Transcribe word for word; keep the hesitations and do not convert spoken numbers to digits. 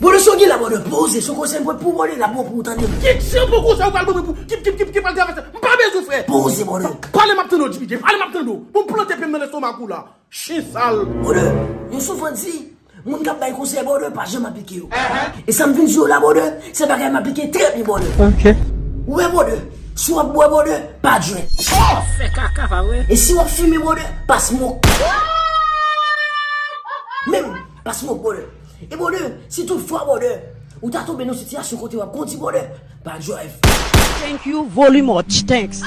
Brother, si w gen la, brother, poze, se yon konsèy mwen pou brother, la bon pou w tande. Ki jan pou konsèy ou pral ban mwen pou ki ki ki ki pral travèse? M pa bezwen frè. Poze, brother. Pale m ap tande w, J P J, pale m ap tande w. Pou m plante pye m nan lestomak ou la. Chen sal. Brother, yo souvan di, moun k ap bay konsèy, brother, pa janm aplike yo. E sa m vin di w la, brother, se bagay m aplike trè byen, brother. Ok. Ou wè, brother, si w ap bwè, brother, pa dwèt. Fè kaka, pa vre? E si w ap fimen, brother, pa smoke. Menm, pa smoke, brother. E brother, si tout fwa, brother, ou ta tonbe nan sitiyasyon kote w ap kondi, brother, pa drive. Thank you very much. Thanks.